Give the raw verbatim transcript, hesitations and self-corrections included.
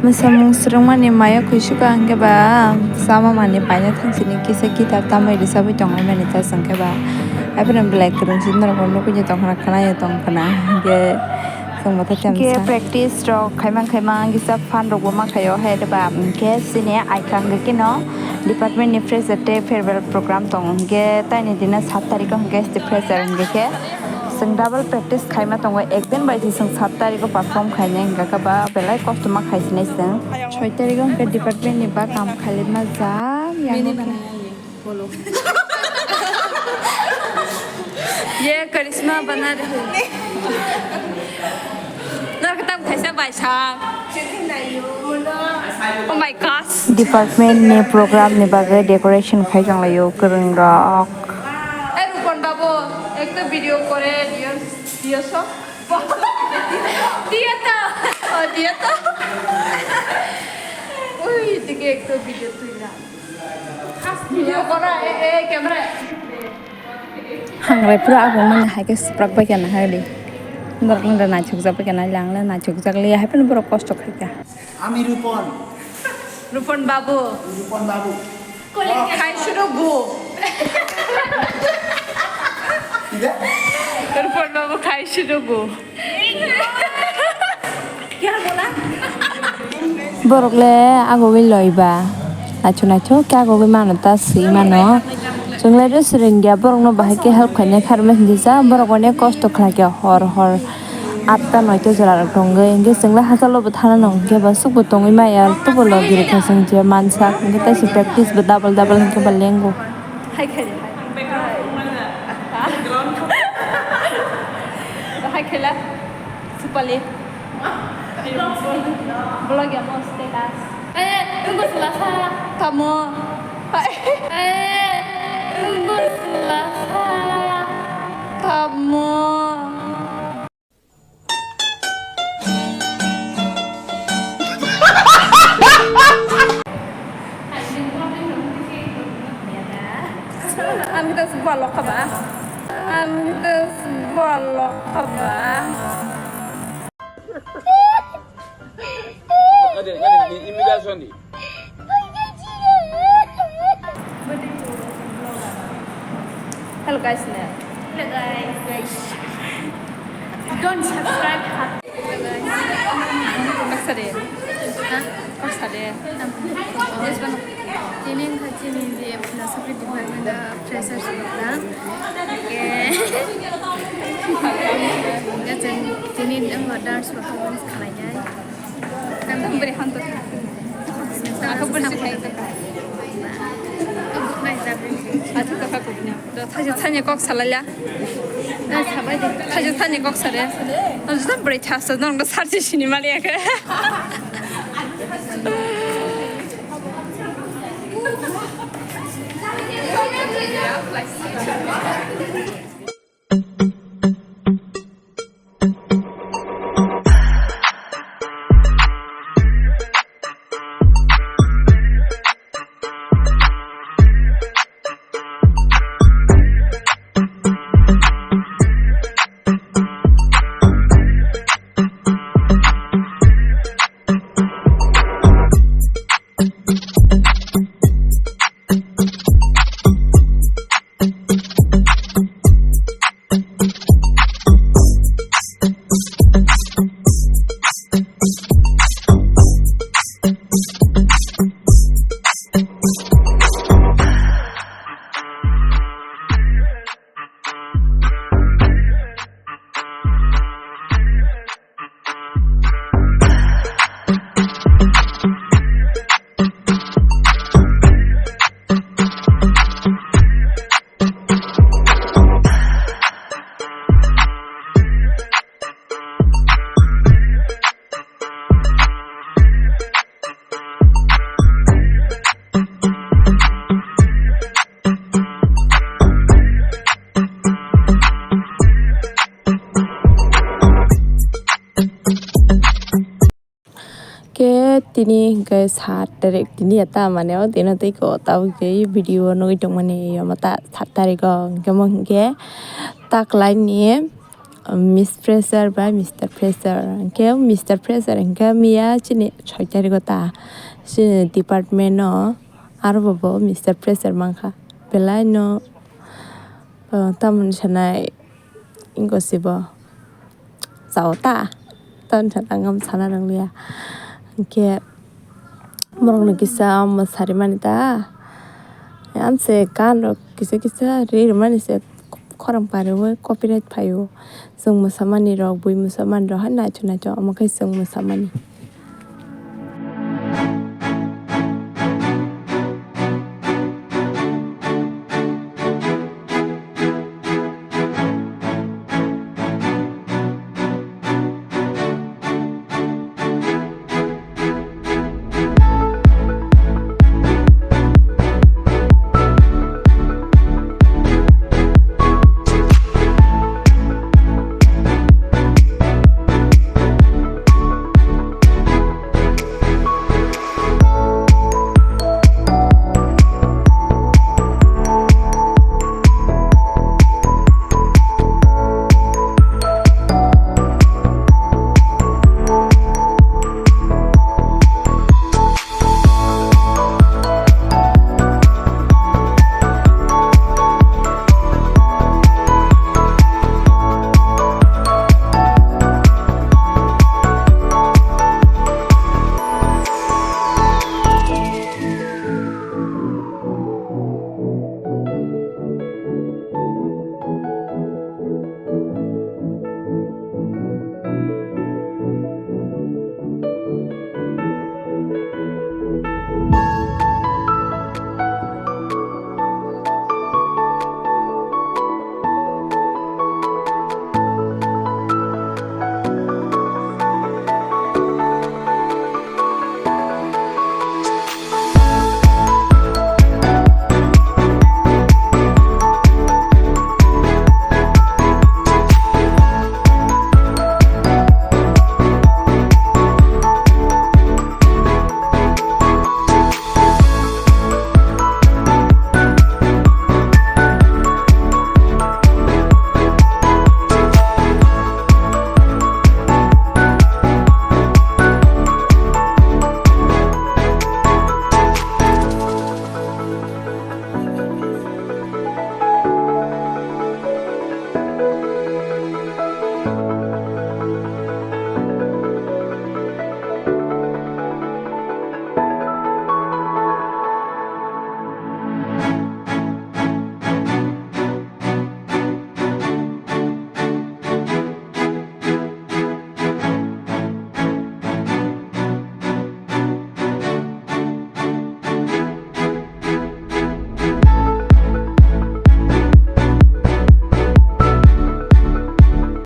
Mwsamung swrwngmani mayo kuisuka hwnkhe ba chama manwi paina thangsini kisa guitar tamwi rwchabwi tonglaimani ta chwngkhe ba. Haiphano belai kwrwngsi norokbo nukgwi tongkhna khwnaio tongkhna hwnkhe chwngbo ta Hwnkhe chamsa. Practice rok khaimang khaimang kisa fun rokbo mankhaio hai ba hwnkhe chini aithang hwnkhe no department ni fresher tei farewell program tongo hwnkhe taini dino sat tarikh o hwnkhe fresher hwnkhe khe. Chwng double practice khaima tongo, ekdin bai se chwng sat tarikh o perform khainai hwnkha khe ba belai kosto ma khaisinai chwng. Soi tarikh o hwnkhe department ni ba kam khailima jak yang wngkha. Ye karishma bana rahi. Nor khe tam khaisa bai sa. Oh my gosh. Department ni program ni bagwi decoration khai tonglaio kwrwng rok. Ei Rupon babu, ekta video kore diyo, diyo so. Diyo to. Oh, diyo to. Ui, dike ekta video tuila. Video kora, eh, eh, camera. Hangrai pura agong mani hai khe swprak bai kha na hai di. Norok nang da naithok jak bai kha na, lang le naithok jak le, hai phano borok kosto khai kha. Ami Rupon. Rupon babu. Rupon babu. Khai suru gu. Tidak. Rupon babu khai suru gu. Borok le agogwi loi ba. Naithok naithok khe agogwi mano ta swi mano. Chwng le restaurant ya borok no bahai khe help khainai kharmani hinjak borok onek kosto khlai khe hor hor atta noita jora rok tongwi hinkhe chwng le hachalo bo thana nang hinkhe ba swk bo tongwi maya tei bo logi rok khe chwng je mansak hinkhe tei se practice bo double double hinkhe ba lengo. Hai khe. Hai khe la. Supali. Vlog ya mo status. Eh, tunggu selasa. Kamu. Eh, tunggu selasa. Kamu. Ang kita sebuah lokaba. Ang kita sebuah lokaba. Ngadi, ngadi, ni imigrasyon di. Hello guys, ne. Hello guys. Guys. Don't subscribe. Hello guys. Kok sade? Ha? Kok sade? Yes, bang. Tini wngkha chini je philosophy department o freshers program. Hwnkhe, hwnkhe chwng tini wngkha dance performance khlainai. Ang bwrwi hamto. Ang bwrwi hamto. Thaisa thani kok salaila. Thaisa thani kok sare. Ang jota bwrwi thasa nang da sarchi sini mali ake. Khe tini hwnkhe sat tarik tini ya ta mane o dino tei ko tabuk tei video nugui tongmani yoma ta sat tarik o hwnkhe mo hwnkhe taklaini Miss Fresher bai Mister Fresher. Hwnkhe Mister Fresher hwnkhe miya chini soi tariko ta, chini department o aro bo bo Mister Fresher mankha. Belai no, uh, tamoni sanai ingo sibo. Chao ta. Tamoni sana ang sana nang liya. Hwnkhe borokno kisa omo sarimani ta. Amse gan rok kisa kisa ri rwmani se khorang pariwi copyright phaio. Chwng mwsamani rok, bui mwsamani rok hai naithok naithok omo khe chwng mwsamani.